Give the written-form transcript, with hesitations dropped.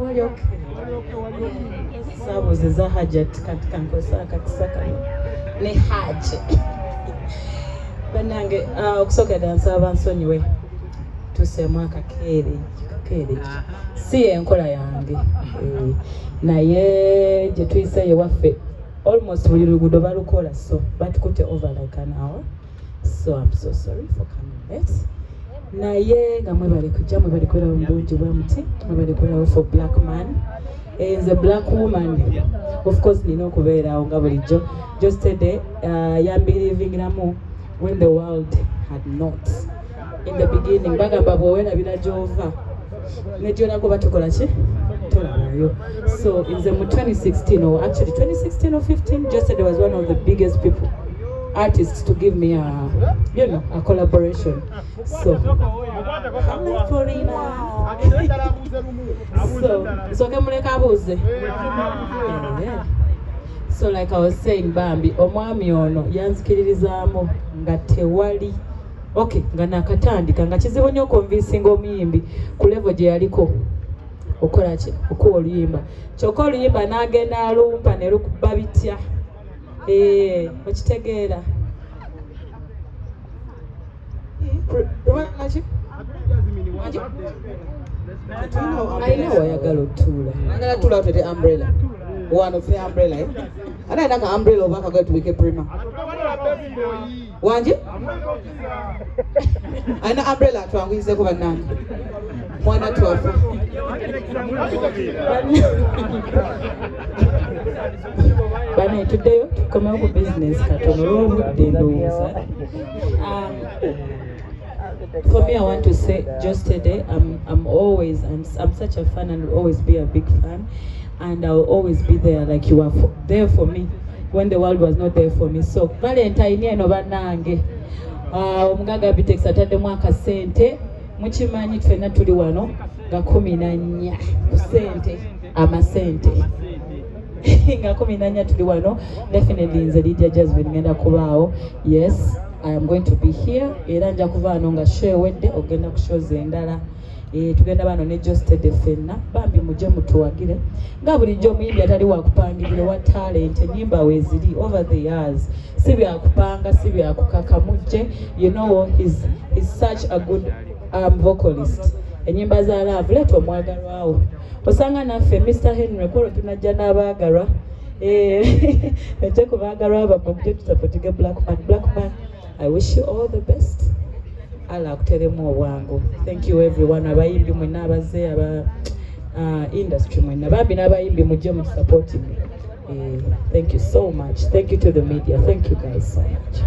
Wali okay. Saabuuziza Hajat, kati kankozesa akakisa kano ne Haji. Bannange, okusookera ddala nsaba nsonyiwe, tuseemu akakeere kakeere, si enkola yange, naye gye tuyise ewaffe almost buli luguudo balukola, so batukutte over like an hour, so I'm so sorry for coming late. Naye nga mwebale kujja, mwebale kubeerawo mu bungi bwe muti, mwebale kubeerawo for Black Man. Nze black woman, of course nina okubeerawo nga bulijjo. Geosteady yambelievingiramu when the world had not. In the beginning bagamba bw'owerabira gy'ova ne gy'olaga oba tukola ki tolabayo. So nze mu 2016, or actually 2016 or 15, Geosteady was one of the biggest people, artists, to give me a you know a collaboration. So hello, Florina. So nsooke muleka abuuze. Yeah. So like I was saying, bambi omwami ono yanzikiririzaamu nga tewali, okay, nga nakatandika, nga kizibu nnyo okonvincinga omuyimbi ku level gye yaliko okukola ki, okuwa oluyimba. Kyokka oluyimba n'agenda alumpa ne lukuba bitya. Okitegeera? Lwaki? Alina wayagala otuula. Agala tula tete umbrella. Wano fe umbrella, eh? Ana ina ka umbrella oba kagoye tubike prima. Wanje? Alina umbrella, twanguyizeko bannange. Mwana twafa. Bane, tuddeyo tukomewo ku business katono olw'obudde ndowooza. For me, I want to say, just today, I'm such a fan and will always be a big fan, and I will always be there like you were there for me when the world was not there for me. So Valentine eno bannange, omugagga Bitex ataddemu akasente. Mukimanyi ffenna tuli wano nga 14 ku ssente, amasente nga 14 tuli wano. Definitely nze Lydia Jasmine ngenda kubaawo. Yes, I am going to be here, era nja kuva wano nga show ewedde ogenda ku shows endala. Tugenda bano ne Geosteady ffenna. Bambi mujje mutuwagire nga bulijjo. Omuyimbi atali wakupangirira wa talent, ennyimba weeziri over the years, si byakupanga, si byakukaka, mujje. He's such a good vocalist. Ennyimba za love, leeta omwagalwawo, osanga naffe Mr Henry kwolwo tunajja n'abaagalwa. Ejje ku baagalwa bammwe, mujje tusupportinge Black Man. Black Man, I wish you all the best. Allah akuteremu obwangu. Thank you everyone, abayimbi mwenna abazze, aba industry mwenna, bambi n'abayimbi mujje mu supporting. Thank you so much. Thank you to the media. Thank you guys so much.